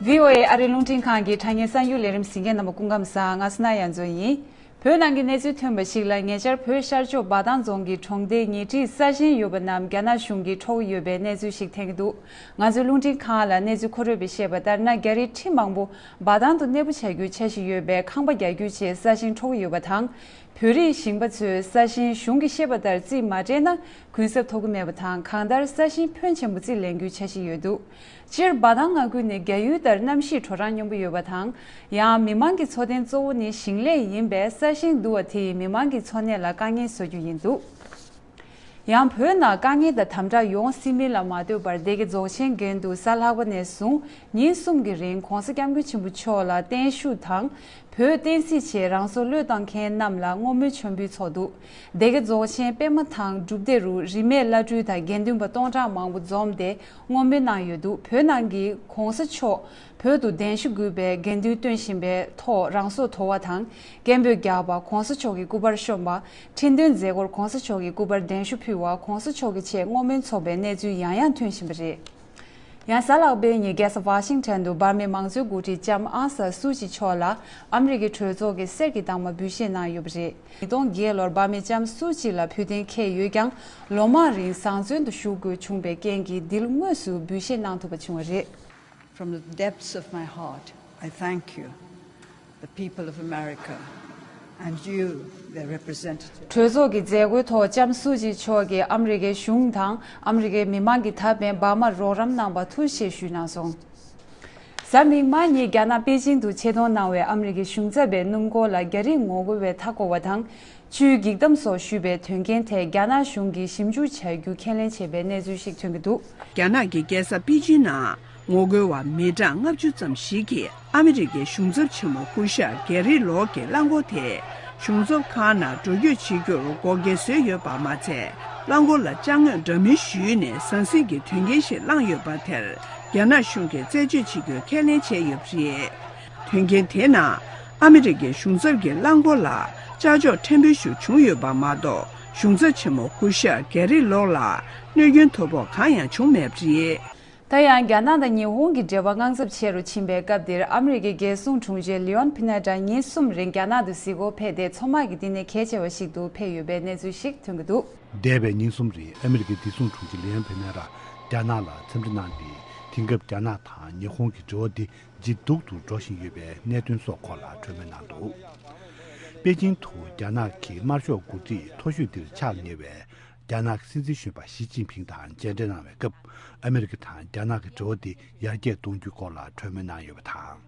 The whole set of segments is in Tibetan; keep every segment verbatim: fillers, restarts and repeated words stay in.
བྷི་ཨོ་ཨེ་ཨ་རིའི་རླུང་འཕྲིན་ཁང་གི་དྲ་བརྙན་གསར་འགྱུར་ལས་རིམ་གཟིགས་མཁན་རྣམ་པ་སྐུ་ཁམས་བཟང་། ང་སི་ན་ཡ་མཚོ་ཡིན། བོད་ནང་གི་གནས་ཚུལ་ཐོན་པ་ཞིག་ལ། ཉེ་ཆར་བོད་ཤར་ཕྱོགས་འབའ་ཐང་རྫོང་གི་གྲོང་སྡེའི་ཉེ་འཁྲིས་ས་ཞིང་ཡོད་པ་རྣམས་རྒྱ་ནག་གཞུང་གིས་འཕྲོག་གི་ཡོད་པའི་གནས་ཚུལ་ཞིག་ཐོན་གྱི་འདུག། ང་ཚོའི་རླུང་འཕྲིན་ཁང་ལ་གནས་ཚུལ་མཁོ་སྤྲོད་པས་བཤད་པ་ལྟར་ན། རྒྱ་རིགས་ཁྲི་མང་པོ་འབའ་ཐང་དུ་གནས་སྤོ་བྱ་རྒྱུའི་འཆར་གཞི་ཡོད་པས། ཁང་པ་རྒྱག་རྒྱུ་ཆེད་ས་ཞིང་འཕྲོག་གི་ཡོད་པ་དང་། བོད་རིགས་ཞིང་པ་ཚོས་ས་ཞིང་གཞུང་གིས་བཤད་པ་ལྟར་རྩིས་མ་སྤྲད་ན་གུན་གསབ་ཐོབ་ཀྱི་མེད་པ་དང་། གང་ལྟར་ས་ཞིང་ཕོན་ཆེན་པོ་རྩིས་ལེན་རྒྱུའི་འཆར་གཞི་ཡོད་འདུག། སྤྱིར་འབའ་ཐང་མངའ་ཁུལ་ནི་རྒྱ་ཡུལ་ལྟར་གནམ་གཤིས་དྲོ་གྲང་སྙོམས་པོ་ཡོད་པ་དང་། ཡང་མི་མང་གི་འཚོ་རྟེན་གཙོ་བོ་ནི་ཞིང་ལས་ཡིན་པས། ས་ཞིང་བསྡུ་བ་དེ་ཡིས་མི་མང་གི་འཚོ་གནས་ལ་དཀའ་ངལ་བཟོ་རྒྱུ་ཡིན་འདུག། ཡང་བོད་ནང་དཀའ་ངལ་དང་དམ་དྲག་ཡོང་སྲིད་མིན་ལ་མ་ལྟོས་པར། སྡེ་དགེ་རྫོང་ཆེན་དགོན་དུ་གཟའ་ལྷག་པ་ནས་བཟུང་ཉིན་གསུམ་གྱི་རིང་༸གོང་ས་༸སྐྱབས་མགོན་ཆེན་པོ་མཆོག་ལ་བརྟན་བཞུགས་དང་། བོད་བསྟན་སྲིད་ཆེད་རང་སྲོག་བློས་བཏང་མཁན་རྣམས་ལ་བསྔོ་སྨོན་མཆོད་འབུལ་ཚོགས་འདུ། སྡེ་དགེ་རྫོང་ཆེན་པད་མ་ཐང་སྒྲུབ་སྡེ་རུ་རིས་མེད་བླ་སྤྲུལ་དང་དགེ་འདུན་པ་སྟོང་ཕྲག་མང་པོ་འཛོམས་ཏེ་བསྔོ་སྨོན་གནང་ཡོད་འདུག། བོད་ནང་གི་༸གོང་ས་མཆོག་བོད་དུ་གདན་ཞུ་དགོས་པའི་དགེ་འདུན་བཏོན་བཞིན་པའི་ཐོག་རང་སྲོག་དོར་བ་དང་། སྐད་འབོད་རྒྱག་པ། ༸གོང་ས་མཆོག་གི་སྐུ་པར་བཤོམས་པ། ཁྲི་འདོན་མཛད་སྒོར་༸གོང་ས་མཆོག་གི་སྐུ་པར་གདན་ཞུ་ཕུལ་བ། ༸གོང་ས་མཆོག་གི་ཆེད་བསྔོ་སྨོན་ཚོགས་པའི་གནས་ཚུལ་ཡང་ཡང་ཐོན་བཞིན་པ་རེད། ཡང་གཟའ་ལྷག་པའི་ཉིན་རྒྱལ་ས་ཝ་ཤིང་ཊོན་དུ་འབར་མའི་མང་གཙོའི་འགོ་ཁྲིད་ལྕམ་ཨང་སཱན་སུའུ་ཅི་མཆོག་ལ་ཨ་མི་རི་ཀའི་གྲོས་ཚོགས་ཀྱི་གསེར་གྱི་རྟགས་མ་འབུལ་བཞེས་གནང་ཡོད་པ་རེད། ཉིས་སྟོང་བརྒྱད་ལོར་འབར་མའི་ལྕམ་སུའུ་ཅི་ལ་བོད་དོན་འཁེལ་ཡོད་ཀྱང་། ལོ་མང་རིང་བཟང་བཙོན་དུ་བཞུགས་དགོས་བྱུང་བའི་རྐྱེན་གྱིས། འདིར་དངོས་སུ་འབུལ་བཞེས་གནང་ཐུབ་པ་བྱུང་བ་རེད། From the depths of my heart, I thank you, the people of America, and you, their representatives. གྲོས་ཚོགས་ཀྱི་མཛད་སྒོའི་ཐོག་ལྕམ་སུའུ་ཅི་མཆོག་གིས་ཨ་མི་རི་ཀའི་གཞུང་དང་ཨ་མི་རི་ཀའི་མི་མང་གིས་ད་ཕན་འབར་མར་རོགས་རམ་གནང་བར་ཐུགས་རྗེ་ཆེ་ཞུས་གནང་སོང་། གཟའ་མིག་དམར་ཉིན་རྒྱ་ནག་པེ་ཅིང་དུ་ཆེད་གཏོང་གནང་བའི་ཨ་མི་རི་ཀའི་གཞུང་ཚབ་པའི་སྣུམ་འཁོར་ལ་རྒྱ་རིགས་ངོ་རྒོལ་བས་མཐའ་བསྐོར་བ་དང་། ཆུའི་འགྱིག་དམ་སོགས་གཞུས་པའི་དོན་རྐྱེན་ཐད་རྒྱ་ནག་གཞུང་གིས་ཞིབ་འཇུག་བྱ་རྒྱུ་ཁས་ལེན་བྱས་པའི་གནས་ཚུལ་ཞིག་ཐོན་གྱི་འདུག། རྒྱ་ནག་གི་རྒྱལ་ས་པེ་ཅིང་ནང་ངོ་རྒོལ་བ་མི་གྲངས་ལྔ་བཅུ་ཙམ་ཞིག་གིས་ཨ་མི་རི་ཀའི་གཞུང་ཚབ་ཆེན་མོ་སྐུ་ཞབས་གྷེ་རི་ལོག་གི་རླངས་འཁོར་དེ་གཞུང་ཚབ་ཁང་ནང་འགྲོ་སྐྱོད་བྱེད་རྒྱུར་འགོག་རྐྱེན་བཟོས་ཡོད་པ་མ་ཚད། རླངས་འཁོར་ལ་ཅ་དངོས་འདྲ་མིན་གཞུས་ནས་ཟང་ཟིང་གི་དོན་རྐྱེན་ཞིག་བསླངས་ཡོད་པ་དེར་རྒྱ་ནག་གཞུང་གིས་རྩད་གཅོད་བྱེད་རྒྱུ་ཁས་ལེན་བྱས་ཡོད་པ་རེད། དོན་རྐྱེན་དེའི་ནང་ཨ་མི་རི་ཀའི་གཞུང་ཚབ་ཀྱི་རླངས་འཁོར་ལ་ཅ་ཅོག་ཕྲན་བུ་ཞིག་བྱུང་ཡོད་པ་མ་གཏོགས། གཞུང་ཚབ་ཆེན་མོ་སྐུ་ཞབས་གྷེ་རི་ལོག་ལ་གནོད་སྐྱོན་དོ་ཕོག་གང་ཡང་བྱུང་མེད་པ་རེད། ད་ཡང་རྒྱ་ནག་དང་ཉི་ཧོང་གི་འབྲེལ་བ་དངངས་འཚབ་ཆེ་རུ་ཕྱིན་པའི་སྐབས་འདིར། ཨ་མི་རི་ཀའི་རྒྱལ་སྲུང་དྲུང་ཆེ་ལིའོན་ཕི་ན་ཏྲ་ཉིན་གསུམ་རིང་རྒྱ་ནག་ཏུ་གཟིགས་སྐོར་ཕེབས་ཏེ། མཚོ་དམག་གི་བསྟི་གནས་གལ་ཆེ་བ་ཞིག་ཏུ་ཕེབས་ཡོད་པའི་གནས་ཚུལ་ཞིག་ཐོན་གྱི་འདུག། འདས་པའི་ཉིན་གསུམ་རིང་ཨ་མི་རི་ཀའི་བདེ་སྲུང་དྲུང་ཆེ་ལིའོན་ཕི་ན་ཏྲ་རྒྱ་ནག་ལ་འཚམས་འདྲི་གནང་སྟེ། དེང་སྐབས་རྒྱ་ནག་དང་ཉི་ཧོང་གི་འབྲེལ་བ་འདི་ཇེ་སྡུག་ཏུ་འགྲོ་བཞིན་ཡོད་པའི་གནད་དོན་སོགས་སྐོར་ལ་གྲོས་མོལ་གནང་འདུག། པེ་ཅིང་དུ་རྒྱ་ནག་གི་དམར་ཤོག་འགོ་ཁྲིད་མཐོ་ཤོས་འདིར་ཕྱག་ཉེ་བའི་རྒྱ་ནག་གི་སྲིད་འཛིན་གཞོན་པ་ཞི་ཅིན་ཕིང་དང་མཇལ་འཕྲད་གནང་བའི་སྐབས། ཨ་མི་རི་ཀ་དང་རྒྱ་ནག་གི་འབྲེལ་བ་འདི་ཡར་རྒྱས་གཏོང་རྒྱུའི་སྐོར་ལ་གྲོས་མོལ་གནང་ཡོད་པ་དང་།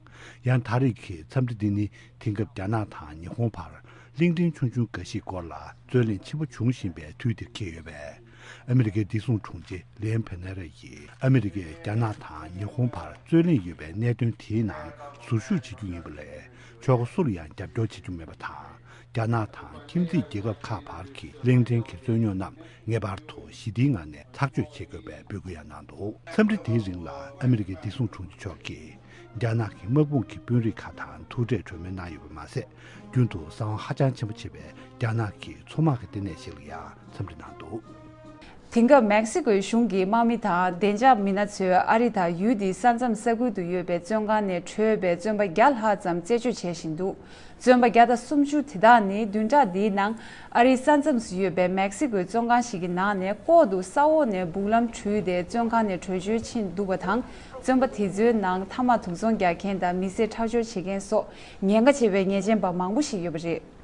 ཡང་ད་རེས་ཀྱི་འཚམས་འདྲི་འདི་ནི་དེང་སྐབས་རྒྱ་ནག་དང་ཉི་ཧོང་བར་གླིང་ཕྲན་ཆུང་ཆུང་འགའ་ཞིག་སྐོར་ལ་རྩོད་གླེང་ཆེན་པོ་འབྱུང་བཞིན་པའི་དུས་འདིར་འཁེལ་ཡོད་པས། ཨ་མི་རི་ཀའི་བདེ་སྲུང་དྲུང་ཆེ་ལིན་ཕེ་ནེ་ར་ཡིས་ཨ་མི་རི་ཀས་རྒྱ་ནག་དང་ཉི་ཧོང་བར་རྩོད་གླེང་ཡོད་པའི་གནད་དོན་དེའི་ནང་ཟུར་ཞུགས་བྱེད་རྒྱུ་ཡིན་པ་ལས། ཕྱོགས་སུ་ཡང་རྒྱབ་སྐྱོར་བྱེད་རྒྱུ་མེད་པ་དང་། རྒྱ་ནག་དང་ཁྱིམ་མཚེས་རྒྱལ་ཁབ་ཁག་བར་གྱི་གླིང་ཕྲན་གྱི་རྩོད་རྙོག་རྣམས་ངེས་པར་དུ་ཞི་བདེའི་ངང་ནས་ཐག་གཅོད་བྱེད་དགོས་པའི་འབོད་སྐུལ་ཡང་གནང་འདུག། འཚམས་འདྲི་དེའི་རིང་ལ་ཨ་མི་རི་ཀའི་བདེ་སྲུང་དྲུང་ཆེ་མཆོག་གིས་རྒྱ་ནག་གི་དམག་དཔུང་གི་དཔོན་རིགས་ཁག་དང་ཐུག་འཕྲད་གྲོས་མོལ་གནང་ཡོད་པ་མ་ཟད། རྒྱུན་དུ་གསང་བ་ཧ་ཅང་ཆེན་པོ་བྱེད་པའི་རྒྱ་ནག་གི་མཚོ་དམག་གི་ལྟེ་གནས་ཤིག་ལ་ཡང་འཚམས་འདྲི་གནང་འདུག། དེང་སྐབས་མེག་སི་ཀོའི་གཞུང་གི་དམག་མི་དང་བདེ་འཇགས་མི་སྣ་ཚོས་ཨ་རི་དང་ཡུལ་དེའི་ས་མཚམས་ས་ཁུལ་དུ་ཡོད་པའི་བཙོན་ཁང་ནས་བྲོས་པའི་བཙོན་པ་བརྒྱ་ལྷག་ཙམ་རྩད་གཅོད་བྱེད་བཞིན་འདུག། བཙོན་པ་བརྒྱ་དང་སུམ་ཅུ་དེ་དག་ནི་བདུན་ཕྲག་འདིའི་ནང་ཨ་རིའི་ས་མཚམས་སུ་ཡོད་པའི་མེག་སི་ཀོའི་བཙོན་ཁང་ཞིག་གི་ནང་ནས་ལྐོག་ཏུ་ས་འོག་ནས་སྦུག་ལམ་བྲུས་ཏེ་བཙོན་ཁང་ནས་བྲོས་བྱོལ་ཕྱིན་འདུག་པ་དང་། བཙོན་པ་དེ་ཚོའི་ནང་མཐའ་མ་དུག་རྫོང་རྒྱག་མཁན་དང་མི་སེར་ཁྲག་སྦྱོར་བྱེད་མཁན་སོགས་ཉེན་ཁ་ཆེ་བའི་ཉེས་ཅན་པ་མང་པོ་ཞིག་ཡོད་པ་རེད།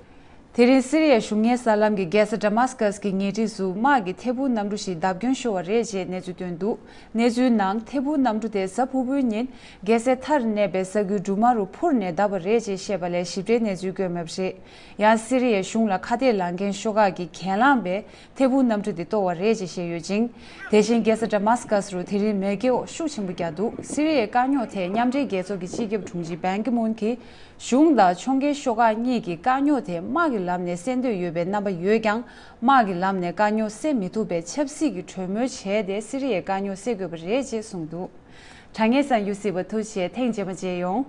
དེ་རིང་སི་རི་ཡའི་གཞུང་གཉེར་གསར་ལམ་གྱི་རྒྱལ་ས་ཌ་མཱ་སི་ཀཱས་ཀྱི་ཉེ་འཁྲིས་སུ་དམག་གི་ཐད་འཕུར་གནམ་གྲུ་ཞིག་བརྡབ་སྐྱོན་ཤོར་བ་རེད་ཅེས་གནས་ཚུལ་བཏོན་འདུག། གནས་ཚུལ་ནང་ཐད་འཕུར་གནམ་གྲུ་དེ་གཟའ་ཕུར་བུའི་ཉིན་རྒྱལ་སའི་མཐར་གནས་པའི་ས་ཁུལ་འབྲུ་མ་རུ་འཕུར་ནས་བརྡབས་པ་རེད་ཅེས་བཤད་པ་ལས་ཞིབ་ཕྲའི་གནས་ཚུལ་བཀོད་མེད་པ་རེད། ཡང་སི་རི་ཡའི་གཞུང་ལ་ཁ་གཏད་ལངས་མཁན་ཤོག་ཁག་གིས་གྱེན་ལངས་པའི་ཐད་འཕུར་གནམ་གྲུ་དེ་གཏོར་བ་རེད་ཅེས་བཤད་ཡོད་ཅིང་། དེ་བཞིན་རྒྱལ་ས་ཌ་མཱ་སི་ཀཱས་རུ་དེ་རིང་མེ་སྐྱེ་འོག་ཤུགས་ཆེན་པོ་བརྒྱབ་འདུག། སི་རི་ཡའི་དཀའ་རྙོག་ཐད་མཉམ་འབྲེལ་རྒྱལ་ཚོགས་ཀྱི་སྤྱི་ཁྱབ་དྲུང་ཆེ་བན་ཀི་མུན་གྱིས། གཞུང་དང་ཕྱོགས་འགལ་ཤོག་ཁག་གཉིས་ཀྱིས་དཀའ་རྙོག་དེ་དམག་གི་ལམ་ནས་སེལ་འདོད་ཡོད་པའི་རྣམ་པ་ཡོད་ཀྱང་། དམག་གི་ལམ་ནས་དཀའ་རྙོག་སེལ་མི་ཐུབ་པའི་ཆབ་སྲིད་ཀྱི་གྲོས་མོལ་བྱས་ཏེ་སི་རི་ཡའི་དཀའ་རྙོག་སེལ་དགོས་པ་རེད་ཅེས་གསུངས་འདུག། དྲ་བརྙན་གསར་འགྱུར་གཟིགས་པ་ཐུགས་རྗེ་ཆེ། ཐེངས་རྗེས་མ་མཇལ་ཡོང་།